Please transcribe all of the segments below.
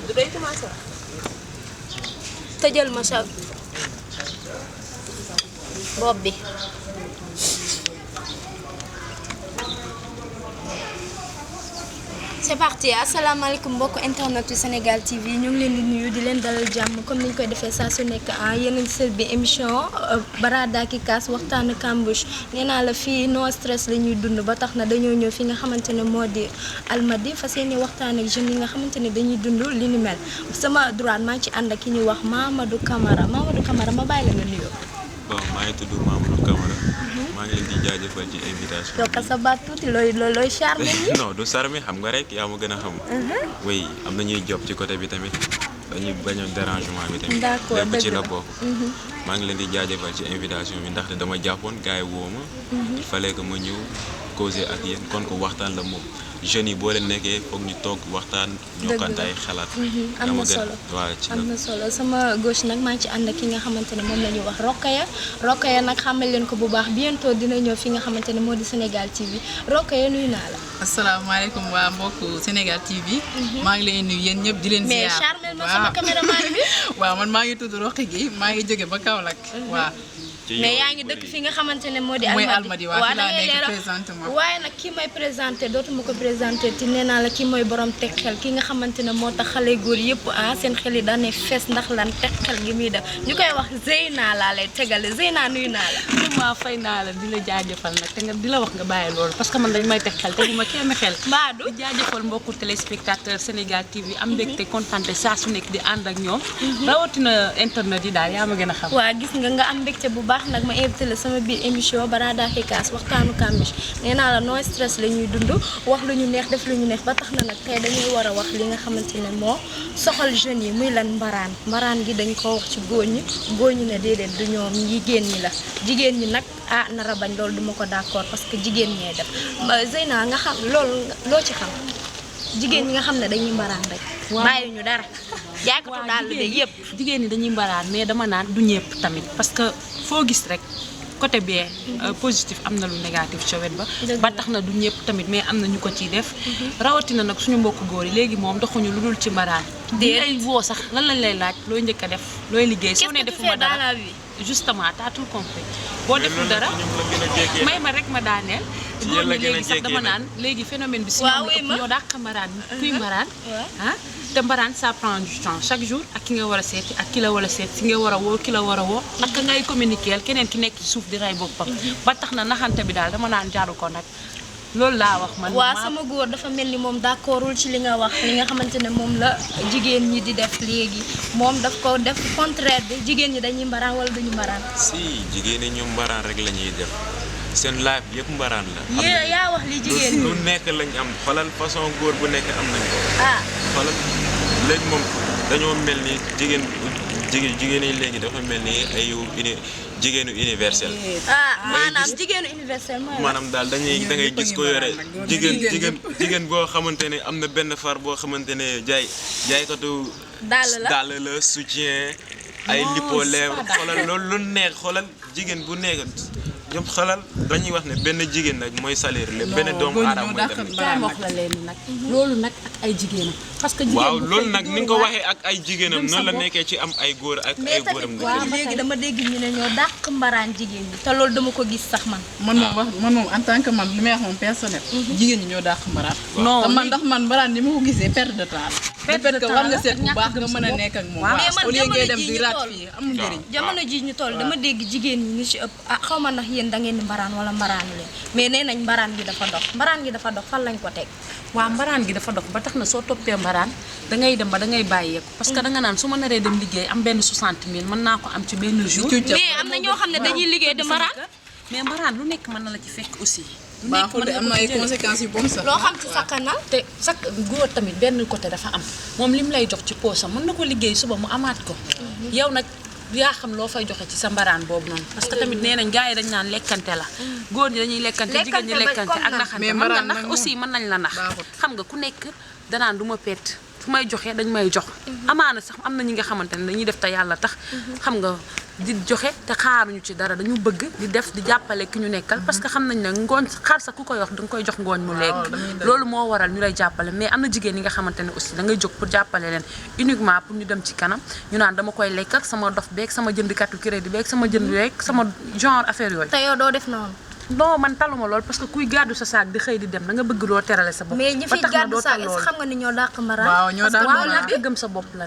du day commencé tëjal ma sa bopp bi c'est parti asalaamaaleykum mbokk internet yu Sénégal TV ñu ngi leen di nuyu di leen dalal jàmm comme ni ñu koy defee saa su nekk yéen a ngi seen bi émission Barada ki kaas waxtaan Cambouche nee naa la fii no stress la ñuy dund ba tax na dañoo ñëw fi nga xamante ne moo di Almadies fas yéene waxtaan ak jeunes yi nga xamante ne dañuy dund li ni mel sama droite maa ngi ci ànd ak ki ñuy wax Mamadou Camara ma bàyyi la nga nuyoo. bon maa ngi tudd Mamadou Camara. maa ngi leen di jaajëfal ci invitation bi. yokkal sa baat tuuti looy charme yi. non du charme xam nga rek yaa ma gën a xam. oui am na ñuy job ci côté bi tamit dañuy bañ a dérangement bi tamit. d'accord lépp ci la bokk. maa ngi leen di jaajëfal ci invitation bi ndaxte dama jàppoon gars yi woo ma. il fallait que ma ñëw causer ak yéen kon ko waxtaan la moom. jeunes yi boo leen nekkee foog ñu toog waxtaan. jokkante ay xalaat. am na solo waaw ci am na solo sama gauche nag maa ngi ci ànd ak ki nga xamante ne moom la ñuy wax Rokhaya nag xamal leen ko bu baax bientôt dina ñëw fi nga xamante ne moo di Sénégal TV Rokhaya nuyu naa la. asalaamaaleykum waa mbokk Sénégal TV. maa ngi leen nuyu yéen ñëpp di leen ziar. mais charmel ma sama caméraman bi. waaw man maa ngi tudd Rokhaya Gueye maa ngi jóge ba Kaolack. waaw. mais yaa ngi dëkk fi nga xamante ne moo di Almadies waaw fi laa nekk présentement waaye nag ki may présenté dootuma ko présenté ti nee naa la ki mooy borom teg xel ki nga xamante ne moo tax xale góor yëpp seen xel yi daane fees ndax lan teg xel gi muy def ñu koy wax Zeyna laa lay tegale Zeyna nuyu naa la. maa fay naa la di la jaajëfal nag te nga di la wax nga bàyyi loolu parce que man dañ may teg xel te bu ma kenn xel. Mbadou di jaajëfal mbokku téléspectateur Sénégal TV am mbégte kontaante saa su nekk di ànd ak ñoom. rawatina internet yi daal yaa ma gën a xam. waaw gis nga am mbégte bu baax nag ma invité la sama biir émission Barada ki kaas waxtaanu Cambouche nee naa la no stress la ñuy dund wax lu ñu neex def lu ñu neex ba tax na nag tey dañuy war a wax li nga xamante ne moo soxal jeunes yi muy lan mbaraan gi dañ ko wax ci góor ñi ne déedéet du ñoom jigéen ñi la jigéen ñi nag nara bañ loolu duma ko d'accord parce que jigéen ñee def Zeyna nga xam loolu loo ci xam jigéen ñi nga xam ne dañuy mbaraan rek bàyyi ñu dara jaaykatu daal de yëpp jigéen ñi dañuy mbaraan mais dama naan du ñëpp tamit parce que foo gis rek côté bien positif am na lu négatif ca wet ba tax na du ñëpp tamit mais am na ñu ko ciy def rawatina nag suñu mbokku góor yi léegi moom doxuñu lu dul ci mbaraan di ay woo sax lan lañ lay laaj looy njëkk a def looy liggéey soo ne defuma dara justement t'as tout compris boo deful dara may ma rek ma daaneel góor ñi léegi sax dama naan léegi phénomène bi si ñoo dàq mbaraan kuy mbaraan te mbaraan ça prend du temps chaque jour ak ki nga war a seeti ak ki la war a seet si nga war a woo ki la war a woo ak ngay communiquer keneen ki nekk ci suuf di rey boppam ba tax na naxante bi daal dama naan jaru ko nag loolu laa wax man. waaw sama góor dafa mel ni moom d'accordul ci li nga wax li nga xamante ne moom la jigéen ñi di def léegi moom daf ko def contraire bi jigéen ñi dañuy mbaraan wala duñu mbaraan. si jigéen ñi ñoom mbaraan rek la ñuy def seen live yëpp mbaraan la. yaa wax li jigéen ñi lu nekk lañ am xoolal façon góor bu nekk am nañ ko. xoolal léegi moom dañoo mel ni jigéen yi léegi dafa mel ni ay jigéenu universel. maanaam jigéenu universel mooy maanaam daal da ngay gis ko yore jigéen boo xamante ne am na benn far boo xamante ne jaaykatu dàll la soutien ay lipo lèvre xoolal loolu lu neex xoolal jigéen bu nekk ñoom xoolal dañuy wax ne benn jigéen nag mooy salaire la benn doomu aadama mooy dem wax la leen nag loolu nag ak ay jigéenam parce que jigéen waaw loolu nag ni nga ko waxee ak ay jigéenam noonu la nekkee ci am ay góor ak ay góoram waaw léegi dama dégg ñu ne ñoo dàq mbaraan jigéen ñi te loolu dama ko gis sax man moom en tant que man li may wax moom personnel jigéen ñi ñoo dàq mbaraan non man ndax man mbaraan ni ma ko gisee perte de temps peut-être que war nga seet bu baax nga mën a nekk ak moom au lieu ngay dem di raat fii amul njëriñ jamono ji ñu toll dama dégg jigéen ñi ñu ci ëpp xaw ma ndax yéen da ngeen di mbaraan wala mbaraanu leen mais nee nañ mbaraan gi dafa dox fan lañ ko teg waaw mbaraan gi dafa dox ba tax na soo toppee mbaraan dangay dem ba dangay bàyyeeku parce que danga naan su ma naree dem liggéey am benn 60 000 mën naa ko am ci benn jour mais am na ñoo xam ne dañuy liggéey di mbaraan mais mbaraan lu nekk mën na la ci fekk aussi baaxul de am na ay conséquences yu bon sax loo xam ci sakkanal te sax góor tamit benn côté dafa am moom lim lay jox ci poosam mën na ko liggéey suba mu amaat ko yow nag yaa xam loo fay joxe ci sa mbaraan boobu noonu parce que tamit nee nañ gars yi dañ naan lekkante la góor ñi dañuy lekkante jigéen ñi lekkante ak naxante mën nga nax aussi mën nañ la nax xam nga ku nekk danaan du ma pett fu may joxe dañ may jox amaana sax am na ñi nga xamante ne dañuy def te yàlla tax xam nga di joxe te xaaruñu ci dara dañu bëgg di def di jàppale ki ñu nekkal parce que xam nañ ne ngooñ xar sa ku koy wax danga koy jox ngooñ mu lekk loolu moo waral ñu lay jàppale mais am na jigéen yi nga xamante ne aussi da ngay jóg pour jàppale leen uniquement pour ñu dem ci kanam ñu naan dama koy lekk ak sama dof beeg sama jëndkatu crédit beeg sama jënd beeg sama genre affaire yooyu. te yow doo def noonu. non man taluma lool parce que kuy gàddu sa saak di xëy di dem da nga bëgg loo terale sa bopp. mais ñi fi gàddu saak est-ce que xam nga ni ñoo dàq mbaraan. waaw ñoo dàq waaw ñàkk gëm sa bopp la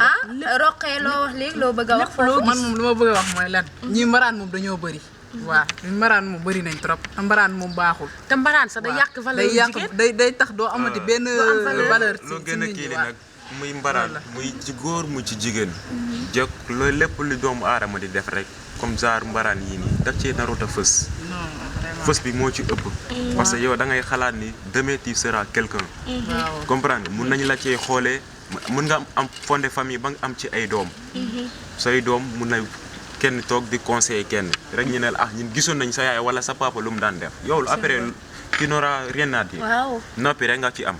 roqee loo wax léegi loo bëgg a wax foofu. man moom lu ma bëgg a wax mooy lan ñi mbaraan moom dañoo bëri waaw mbaraan moom bëri nañ trop mbaraan moom baaxul te mbaraan sax day yàq valeur jigéen day tax doo amati benn valeur loo gën a kii li nag muy mbaraan muy ci góor mu ci jigéen jëkk loolu lépp lu doomu aadama di def rek comme genre mbaraan yii nii daf ci narut a fës fës bi moo ci ëpp parce que yow da ngay xalaat ni demain tu seras quelqu'un comprendre mun nañ la cee xoolee mun nga am fondé famille ba nga am ci ay doom say doom mun na kenn toog di conseiller kenn rek ñu ne la ñun gisoon nañ sa yaay wala sa papa lu mu daan def yow après tu n'auras rien à dire noppi rek nga ci am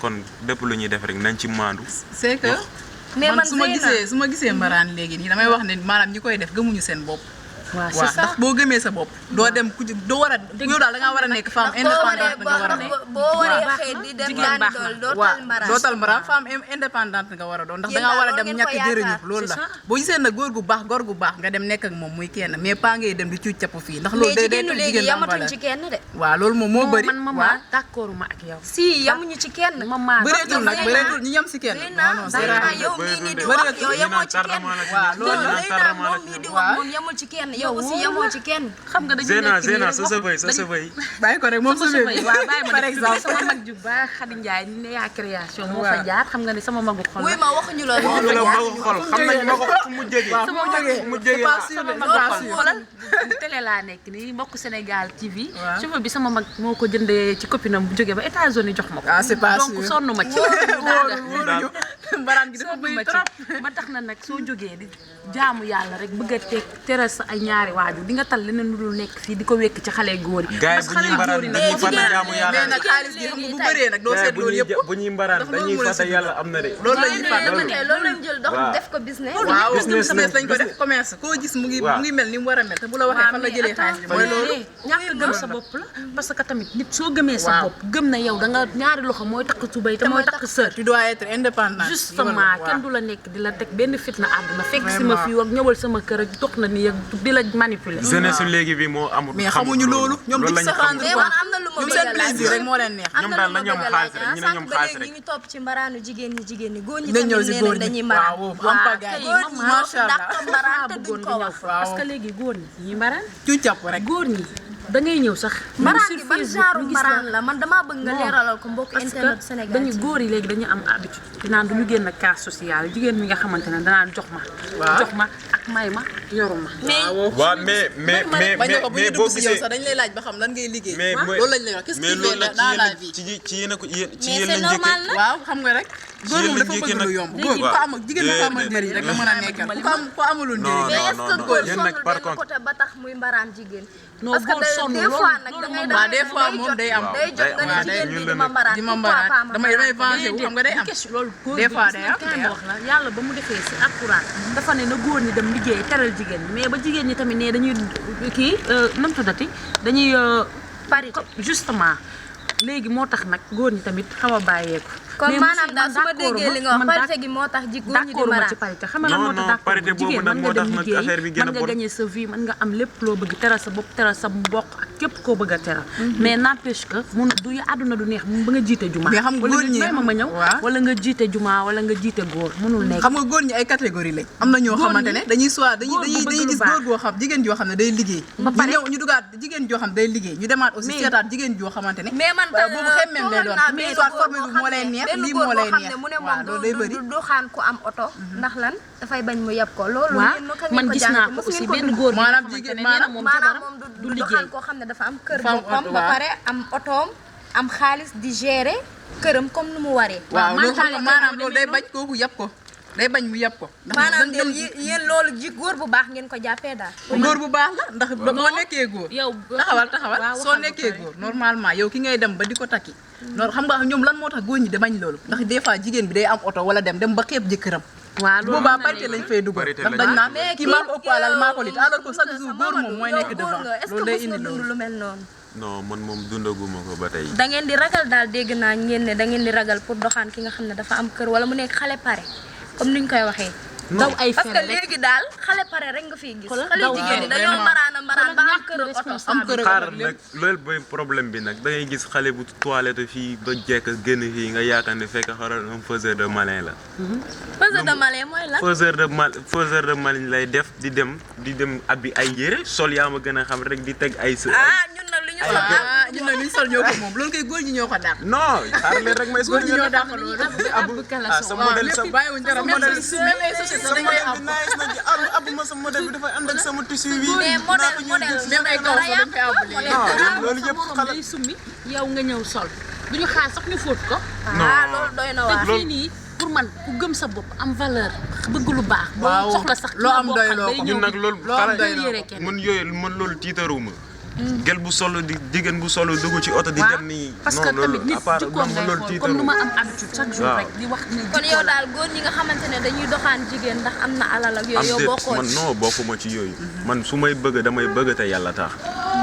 kon lépp lu ñuy def rek nañ ci maandu c'est que man su ma gisee mbaraan léegi nii damay wax ne maanaam ñi koy def gëmuñu seen bopp waaw ndax boo gëmee sa bopp doo dem ku doo war a yow daal da ngaa war a nekk femme indépendante nga war a nekk boo waree xëy di dem daan dool dootal mbaraan femme indépendante nga war a doon ndax da ngaa war a dem ñàkk jëriñu loolu la boo gisee nag góor gu baax nga dem nekk ak moom muy kenn mais pas ngay dem di cuuc capp fii ndax loolu day tax jigéen yamatuñ ci kenn de waaw loolu moom moo bëri man maman d'accord ma ak yow si yamuñu ci kenn maman bëreetul nag bëreetul ñu yam si kenn non yow mii nii di wax yow yamoo ci kenn waaw loolu moom mii di wax moom yamul ci kenn yow aussi yamoo ci kenn xam nga dañu nekk Zena sa sëbëy bàyyi ko rek moom sa sëbëy waaw bàyyi ma par exemple sama mag ju baax Khady Ndiaye ni ne yaa création moo fa jaar xam nga ne sama magu xol wuy ma waxuñu loolu magu xol xam nañ magu fu mu jógee mu jógee sama mag xoolal télé laa nekk nii mbokk Sénégal TV chauffeur bi sama mag moo ko jëndee ci copinam bu jógee ba États-Unis jox ma ko donc sonn ma ci mbaraan gi dafa bëri trop ba tax na nag soo jógee di jaamu yàlla rek bëgg a teg teral sa ay ñaari waajur di nga tal leneen lu dul nekk fii di ko wekk ci xale góor yi gaay bu ñuy mbaraan dañuy fàtte jaamu yàlla mais nag xaalis gi xam nga bu bëree nag doo seet loolu yëpp bu ñuy mbaraan dañuy fàtte yàlla am na de loolu la ñuy fàtte loolu lañ jël dox def ko business waaw business lañ ko def commerce koo gis mu ngi mel ni mu war a mel te bu la waxee fan la jëlee xaalis bi mooy loolu ñàkk gëm sa bopp la parce que tamit nit soo gëmee sa bopp gëm na yow da nga ñaari loxo mooy takk tubay te mooy takk sër tu dois être indépendant justement kenn du la nekk di la teg benn fitna àdduna fekk si ma fii ak ñëwal sama kër ak dox na ni ak di la manipuler jeunesse léegi bi moo amul mais xamuñu loolu ñoom duñ sa rendre man am na lu ma ñoom seen plaisir rek moo leen neex ñoom daal la ñoom xaalis rek ñu ne ñoom xaalis rek ñu ngi topp ci mbaraanu jigéen ñi góor ñi dañ ñëw si góor tamit ñi dañuy mbaraan waaw macha allah dàq mbaraan te duñ ko wax parce que léegi góor ñi ñi mbaraan cu capp rek góor ñi da ngay ñëw sax mbaraan gi ban genre mbaraan la man damaa bëgg nga leeralal ko mbokk internet Sénégal dañu góor yi léegi dañu am habitude dinaan duñu génn cas social jigéen mi nga xamante ne danaan jox ma ak may ma yoru ma waaw mais boo gisee sax dañ lay laaj ba xam lan ngay liggéey mais loolu lañ lay wax qu'est-ce qui fait dans la vie ci yéen a ko ci yéen lañ njëkkee waaw xam nga rek góor moom dafa bëgg lu yomb góor ko am ak jigéen ko amal njëriñ rek la mën a nekkal ko amulul njëriñ mais est-ce que góor sonn par benn contre côté ba tax muy mbaraan jigéen non parce que des fois nag da ngay waaw des fois moom day am day jot nga ne jigéen bi di ma mbaraan di ma mbaraan damay venger wu xam nga day am loolu góor des fois day am wax la yàlla ba mu defee si alxuraan dafa ne na góor ñi dem liggéey teral jigéen ñi mais ba jigéen ñi tamit ne dañuy kii nam tuddati dañuy parité justement léegi moo tax nag góor ñi tamit xaw a bàyyeeku kon maanaam daal su ma déggee li nga wax parité gi moo tax ji góor ñi di mbaraan ci parité xam nga lan moo tax d'accord jigéen mën nga dem liggéey mën nga gagner sa vie mën nga am lépp loo bëgg teral sa bopp teral sa mbokk ak képp koo bëgg a teral mais n'empêche que mun du àdduna du neex ba nga jiite juma mais xam nga góor ñi ma ñëw wala nga jiite juma wala nga jiite góor mënul nekk xam nga góor ñi ay catégorie lañ am na ñoo xamante ne dañuy gis góor goo xam jigéen joo xam ne day liggéey ñu dugaat jigéen joo xam ne day liggéey ñu demaat aussi seetaat jigéen joo xamante ne boobu xemmem lay doon mais soit forme bi moo lay neex lii moo lay neex waaw loolu day bëri du xaan ku am oto ndax lan dafay bañ mu yeb ko loolu man gis naa ko aussi benn góor maanaam jigéen maanaam moom du liggéey koo xam ne dafa am kër boppam ba pare am otoom am xaalis di gérer këram comme nu mu waree waaw loolu maanaam loolu day bañ kooku yeb ko day bañ mu yeb ko maanaam yéen loolu ji góor bu baax ngeen ko jàppee daal góor bu baax la ndax boo nekkee góor yow taxawal soo nekkee góor normalement yow ki ngay dem ba di ko takki loolu xam nga ñoom lan moo tax góor ñi di bañ loolu ndax des fois jigéen bi day am oto wala dem ba xeeb jëkkëram waaw loolu boobaa parité lañ fay dugal Parité ndax lañ dañ naan mais kii maa ko ëpp alal maa ko lit alors que chaque jour góor moom mooy nekk devant est-ce loolu que day mos nga indi dund loolu lu mel noonu non man moom dundaguma ko ba tey. da ngeen di ragal daal dégg naa ngeen ne da ngeen di ragal pour doxaan ki nga xam ne dafa am kër wala mu nekk xale pare comme niñ koy waxee daw ay parce que fere rek léegi daal xale pare rek nga fiy gis xale daw jigéen ñi waaw, dañoo vraiment. maraan ba am kër oto am kër xaaral nag loolu mooy problème bi nag da ngay gis xale bu toilette fii ba jekk génn fii nga yaakaar ne fekk xaral un faiseur de malin la. faiseur de malin mooy lan faiseur de malin lay def di dem abbi ay yére sol yaa ma gën a xam rek di teg ay sa. ñun nag lu ñu sol ñun nag li ñu sol ñoo ko moom loolu koy góor ñi ñoo ko dàq non xaaral leen rek may góor ñi ñoo dàq loolu sa modèle sa bàyyiwuñ dara même modèle même ay société sa dañ koy modèle am bi nice na ci abu ma sa modèle bi dafay ànd ak sama tissu bi. mais modèle même ay kaw sax dañ koy am léegi non loolu yëpp xale. day summi yow nga ñëw sol duñu xaar sax ñu fóot ko loolu doy na te waar fii nii pour man ku gëm sa bopp am valeur bëgg lu baax Waaw. boo soxla sax loo am doy loo ko. ñun nag loolu loo am xale doy na yére kenn mun yooyu man loolu tiitaruma gel bu solo di jigéen bu solo dugg ci oto di dem nii parce que non loolu tamit nit à part jikkoom ngay loolu xool comme nu tiitaruma ma am habitude chaque jour Waaw. rek di wax ne kon jikko yow la. daal góor ñi nga xamante ne dañuy doxaan jigéen ndax am na alal ak am yooyu yow déet bokkoo man ci non bokkuma ci yooyu man su may bëgg damay bëgg te yàlla tax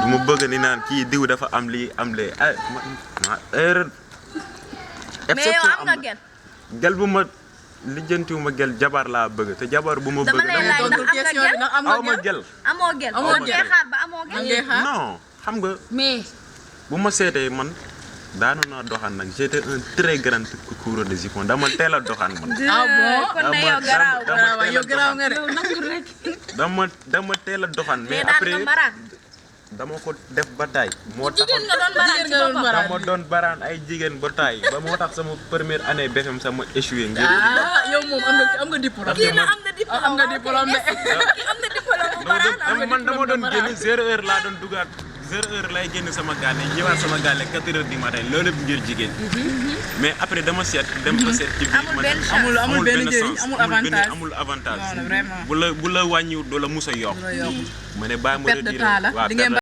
du ma bëgg ni naan kii diw dafa am lii am lee ay erreur mais yow am nga gen gel bu ma lijjantiwuma gel jabar laa bëgg te jabar bu ma dama bëgg lay laaj tontu ndax am nga question bi gen ndax am aw ma nga gel amoo gen Amoo kon gen. ngay xaar ba amoo gen ngay xaar non xam nga mais bu ma seetee man daanu naa doxaan nag j'étais un très grand coureur de Zipon dama teel a doxaan man ah bon kon ne yow garaaw dama waaw yow garaaw nga de nangu rek dama teel a doxaan mais mais daan après nga maraan dama ko def ba taay moo jigéen taxoon nga doon maraan ci Jigéen nga doon boppam maraan. dama doon baraan ay jigéen ba taay ba moo tax sama première année BFM sama échoué ngir ah yow moom am nga diplôme kii na am na diplôme am nga diplôme de kii am na diplôme bu maraan man dama doon génn 0 heure laa doon dugaat 0 heure lay génn sama gaale ñëwaat sama gaale 4 heures du matin loolu yëpp ngir jigéen mais après dama seet dem ko seet ci biir Amul ma benn ne chance. amul benn njëriñ sens, amul benn- avantage. amul avantage Non, non, vraiment. bu la wàññiwut doo la mus a yokk yokk ma ne bàyyi ma perte de retiré temps la waaw di ngeen